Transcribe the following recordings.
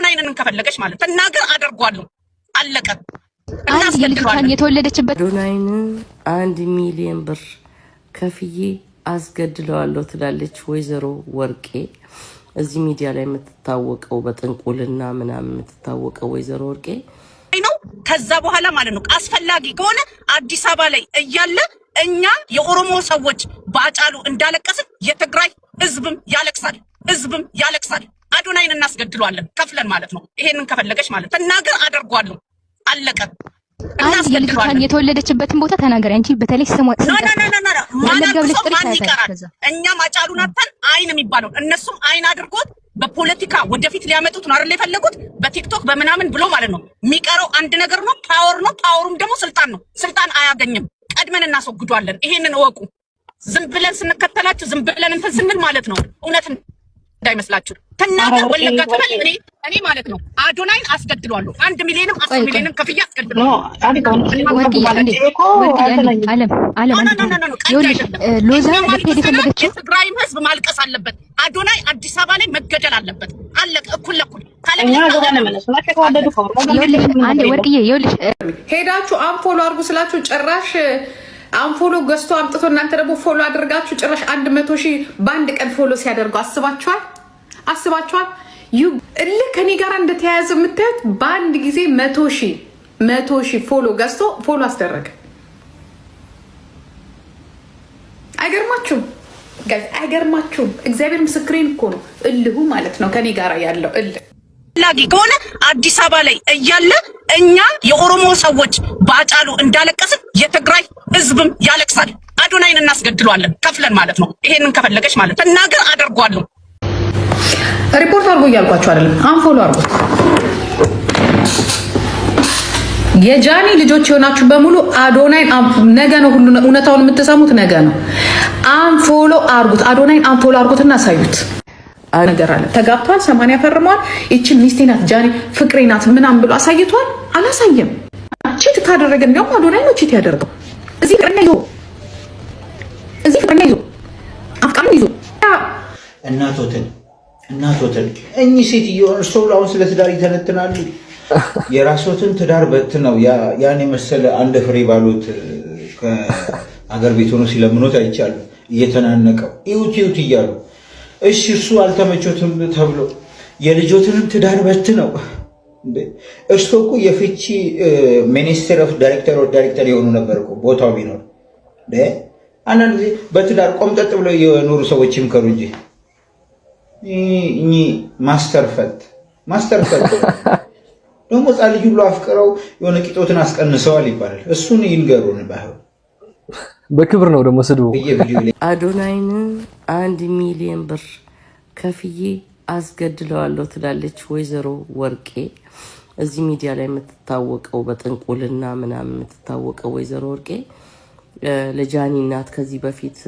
አዶናይንን ከፈለገች ማለት ትናገር፣ አደርጓለሁ። አለቀ። አንድ የልጅቷን የተወለደችበት አዶናይን 1 ሚሊዮን ብር ከፍዬ አስገድለዋለሁ ትላለች ወይዘሮ ወርቄ። እዚህ ሚዲያ ላይ የምትታወቀው በጥንቁልና ምናምን የምትታወቀው ወይዘሮ ወርቄ ነው። ከዛ በኋላ ማለት ነው አስፈላጊ ከሆነ አዲስ አበባ ላይ እያለ እኛ የኦሮሞ ሰዎች በአጫሉ እንዳለቀስን የትግራይ ህዝብም ያለቅሳል፣ ህዝብም ያለቅሳል። አዶናይን እናስገድለዋለን ከፍለን ማለት ነው። ይሄንን ከፈለገች ማለት ትናገር፣ አደርጓለሁ። አለቀ። አንድ የልጅቷን የተወለደችበትን ቦታ ተናገሪ። አንቺ በተለይ ስሟ No, no, no, no, no። ማን ወለጋ ብለሽ አልቅሶ ጥሪ ማን ታያታለሽ። ይቀራል? ከዛ እኛም አጫሉን አተን አይን የሚባለው እነሱም አይን አድርጎት በፖለቲካ ወደፊት ሊያመጡት ነው አይደል የፈለጉት፣ በቲክቶክ በምናምን ብሎ ማለት ነው። የሚቀረው አንድ ነገር ነው፣ power ነው። Power ኡም ደግሞ ስልጣን ነው። ስልጣን አያገኝም። ቀድመን እናስወግዷለን። ይሄንን እወቁ። ዝም ብለን ስንከተላችሁ፣ ዝም ብለን እንትን ስንል ማለት ነው እውነት እንዳይመስላችሁ። ትናገር፣ ወለጋ ትበል። እኔ ማለት ነው አዶናይን አስገድሏለሁ። 1 ሚሊዮንም 10 ቆይ ቆይ ሚሊዮንም ከፍዬ አስገድሏለሁ። ወርቅዬ አንዴ፣ ወርቅዬ አንዴ፣ አለም አለም No. አንዴ No, no, no, ቀልድ ይኸውልሽ አይደለም። ሎዛ እኛም ልትሄድ አልቅሰናል። የፈለገችው የትግራይም ህዝብ ማልቀስ አለበት። አዶናይ አዲስ አበባ ላይ መገደል አለበት። አለቀ። እኩል ለኩል ካለበለዚያ ይኸውልሽ አንዴ ወርቅዬ ይኸውልሽ ሄዳችሁ unfollow አድርጉ ስላችሁ ጭራሽ unfollow ገዝቶ አምጥቶ እናንተ ደግሞ follow አድርጋችሁ ጭራሽ 100,000 በአንድ ቀን follow ሲያደርጉ አስባችኋል? አስባችኋል? You እልህ ከኔ ጋር እንደተያያዘ የምታዩት በአንድ ጊዜ 100,000 100,000 follow ገዝቶ follow አስደረገ። አይገርማችሁም? Guys አይገርማችሁም? እግዚአብሔር ምስክሬን እኮ ነው። እልሁ ማለት ነው ከኔ ጋር ያለው እልህ። አስፈላጊ ከሆነ አዲስ አበባ ላይ እያለ እኛ የኦሮሞ ሰዎች በአጫሉ እንዳለቀስን የትግራይ ህዝብም ያለቅሳል። አዶናይን እናስገድለዋለን ከፍለን ማለት ነው። ይሄንን ከፈለገች ማለት ትናገር፣ አደርጓለሁ። ሪፖርት አድርጎ እያልኳቸው አይደለም፣ unfollow አድርጎት። የጃኒ ልጆች የሆናችሁ በሙሉ አዶናይን ነገ ነው ሁሉ እውነታውን የምትሰሙት ነገ ነው። Unfollow አድርጉት፣ አዶናይን unfollow አድርጉት እና አሳዩት። ነገር አለ ተጋብተዋል፣ 80 ፈርመዋል። ይችን ሚስቴ ናት ጃኒ ፍቅሬ ናት ምናምን ብሎ አሳይቷል? አላሳየም። Cheat ካደረገ እንዲያውም አዶናይ ነው cheat ያደረገው። እዚህ ፍቅረኛ ይዞ፣ እዚህ ፍቅረኛ ይዞ፣ አፍቃሪ ይዞ። እናቶትን እኚህ ሴትዮ እርስዎ አሁን ስለ ትዳር ይተነትናሉ። የራስዎትን ትዳር በትነው ያን የመሰለ አንድ ፍሬ ባሉት ከአገር ቤት ሆኖ ሲለምኖት አይቻሉ እየተናነቀው እዩት እዩት እያሉ፣ እሺ እርሱ አልተመቾትም ተብሎ የልጆትንም ትዳር በትነው። እርስዎ እኮ የፍቺ minister of director of director የሆኑ ነበር እኮ ቦታው ቢኖር። አንዳንድ ጊዜ በትዳር ቆምጠጥ ብለው የኖሩ ሰዎች ይምከሩ እንጂ እኚህ master ፈት፣ master ፈት ደግሞ ሕፃን ልጅ ሁሉ አፍቅረው የሆነ ቂጦትን አስቀንሰዋል ይባላል። እሱን ይንገሩን። ባይሆን በክብር ነው ደግሞ ስድቡ። በየቪዲዮ ላይ አዶናይን 1 ሚሊዮን ብር ከፍዬ አስገድለዋለሁ ትላለች ወይዘሮ ወርቄ። እዚህ ሚዲያ ላይ የምትታወቀው በጥንቁልና ምናምን የምትታወቀው ወይዘሮ ወርቄ ለጃኒ እናት ከዚህ በፊት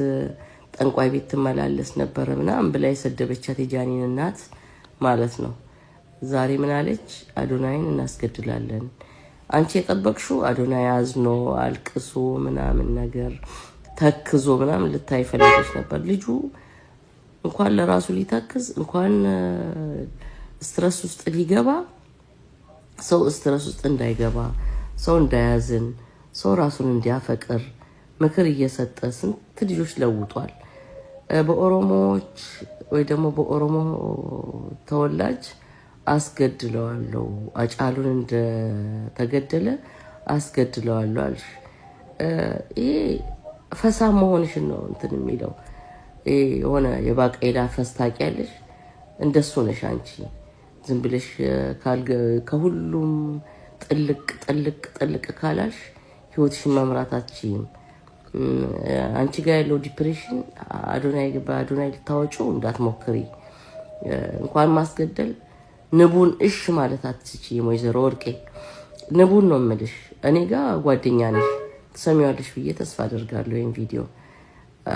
ጠንቋይ ቤት ትመላለስ ነበረ ምናምን ብላ የሰደበቻት የጃኒን እናት ማለት ነው። ዛሬ ምን አለች? አዶናይን እናስገድላለን። አንቺ የጠበቅሽው አዶናይ አዝኖ አልቅሶ ምናምን ነገር ተክዞ ምናምን ልታይ ፈልገች ነበር። ልጁ እንኳን ለራሱ ሊተክዝ፣ እንኳን stress ውስጥ ሊገባ፣ ሰው stress ውስጥ እንዳይገባ፣ ሰው እንዳያዝን፣ ሰው ራሱን እንዲያፈቅር ምክር እየሰጠ ስንት ልጆች ለውጧል። በኦሮሞዎች ወይ ደግሞ በኦሮሞ ተወላጅ አስገድለዋለሁ፣ አጫሉን እንደተገደለ አስገድለዋለሁ አልሽ። ይሄ ፈሳ መሆንሽን ነው እንትን የሚለው። የሆነ የባቄላ ፈስ ታውቂያለሽ? እንደሱ ነሽ አንቺ። ዝም ብለሽ ከሁሉም ጥልቅ ጥልቅ ጥልቅ ካላልሽ ህይወትሽን መምራት አትችይም። አንቺ ጋር ያለው depression አዶናይ በአዶናይ ልታወጪው እንዳትሞክሪ። እንኳን ማስገደል ንቡን እሽ ማለት አትችይም። ወይዘሮ ወርቄ ንቡን ነው የምልሽ። እኔ ጋር ጓደኛ ነሽ፣ ትሰሚዋለሽ ብዬ ተስፋ አደርጋለሁ። ይህን ቪዲዮ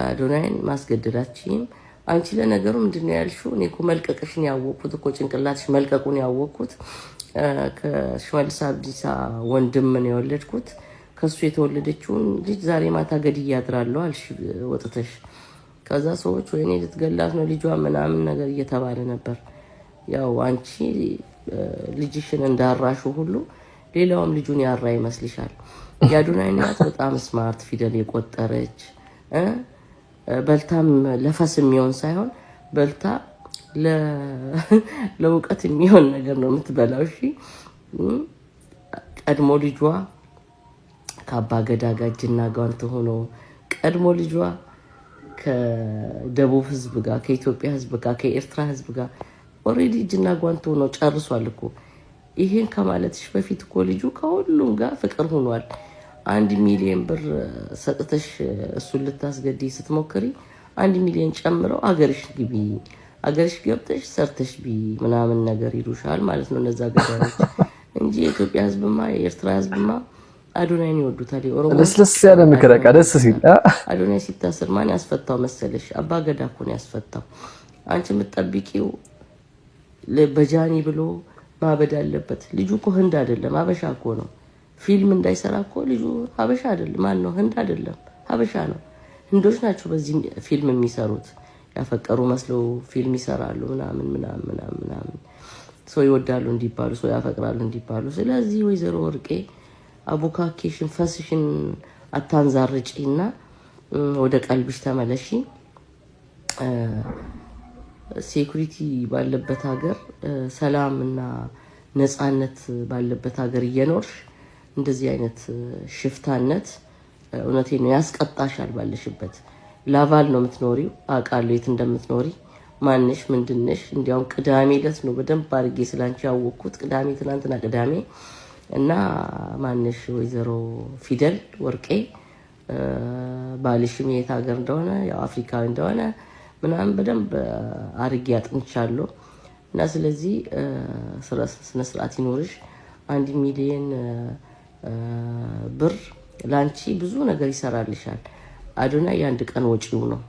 አዶናይን ማስገደል አትችይም። አንቺ ለነገሩ ምንድን ነው ያልሽው? እኔ እኮ መልቀቅሽን ያወቅኩት እኮ ጭንቅላትሽ መልቀቁን ያወቅኩት ከሽመልስ አብዲሳ ወንድም ነው የወለድኩት፣ ከሱ የተወለደችውን ልጅ ዛሬ ማታ ገድዬ አድራለሁ አልሽ ወጥተሽ። ከዛ ሰዎች ወይኔ ልትገላት ነው ልጇ ምናምን ነገር እየተባለ ነበር። ያው አንቺ ልጅሽን እንዳራሹ ሁሉ ሌላውም ልጁን ያራ ይመስልሻል። የአዶናይ እናት በጣም smart፣ ፊደል የቆጠረች፣ በልታም ለፈስ የሚሆን ሳይሆን በልታ ለእውቀት የሚሆን ነገር ነው የምትበላው። እሺ፣ ቀድሞ ልጇ ከአባ ገዳ ጋር እጅና ጓንት ሆኖ፣ ቀድሞ ልጇ ከደቡብ ህዝብ ጋር፣ ከኢትዮጵያ ህዝብ ጋር፣ ከኤርትራ ህዝብ ጋር already እጅና ጓንት ሆኖ ጨርሷል እኮ። ይሄን ከማለትሽ በፊት እኮ ልጁ ከሁሉም ጋር ፍቅር ሆኗል። 1 ሚሊዮን ብር ሰጥተሽ እሱን ልታስገድይ ስትሞክሪ 1 ሚሊዮን ጨምረው አገርሽ ግቢ፣ አገርሽ ገብተሽ ሰርተሽ ብዪ ምናምን ነገር ይሉሻል ማለት ነው እነዛ ገዳዮች እንጂ የኢትዮጵያ ህዝብማ የኤርትራ ህዝብማ አዶናይን ይወዱታል። የኦሮሞ ለስለስ ያለ ምክር በቃ ደስ ሲል። አዶናይ ሲታሰር ማን ያስፈታው መሰለሽ? አባ ገዳ እኮ ነው ያስፈታው። አንቺ የምትጠብቂው በጃኒ ብሎ ማበድ አለበት። ልጁ እኮ ህንድ አይደለም፣ ሀበሻ እኮ ነው። ፊልም እንዳይሰራ እኮ ልጁ ሀበሻ አይደለም። ማን ነው? ህንድ አይደለም፣ ሀበሻ ነው። ህንዶች ናቸው በዚህ ፊልም የሚሰሩት። ያፈቀሩ መስለው ፊልም ይሰራሉ ምናምን ምናምን ምናምን ምናምን፣ ሰው ይወዳሉ እንዲባሉ፣ ሰው ያፈቅራሉ እንዲባሉ። ስለዚህ ወይዘሮ ወርቄ አቡካኬሽን ፈስሽን አታንዛርጪ እና ወደ ቀልብሽ ተመለሺ። Security ባለበት ሀገር፣ ሰላም እና ነፃነት ባለበት ሀገር እየኖርሽ እንደዚህ አይነት ሽፍታነት እውነቴን ነው ያስቀጣሻል። ባለሽበት ላቫል ነው የምትኖሪው፣ አውቃለሁ የት እንደምትኖሪ፣ ማንሽ ምንድነሽ። እንዲያውም ቅዳሜ ዕለት ነው በደንብ አድርጌ ስላንቺ ያወቅኩት፣ ቅዳሜ፣ ትናንትና ቅዳሜ። እና ማንሽ ወይዘሮ ፊደል ወርቄ፣ ባልሽም የት ሀገር እንደሆነ፣ ያው አፍሪካዊ እንደሆነ ምናምን በደንብ አድርጌ አጥንቻለሁ። እና ስለዚህ ስነ ስርዓት ይኖርሽ። 1 ሚሊዮን ብር ለአንቺ ብዙ ነገር ይሰራልሻል። አዶናይ የአንድ ቀን ወጪው ነው።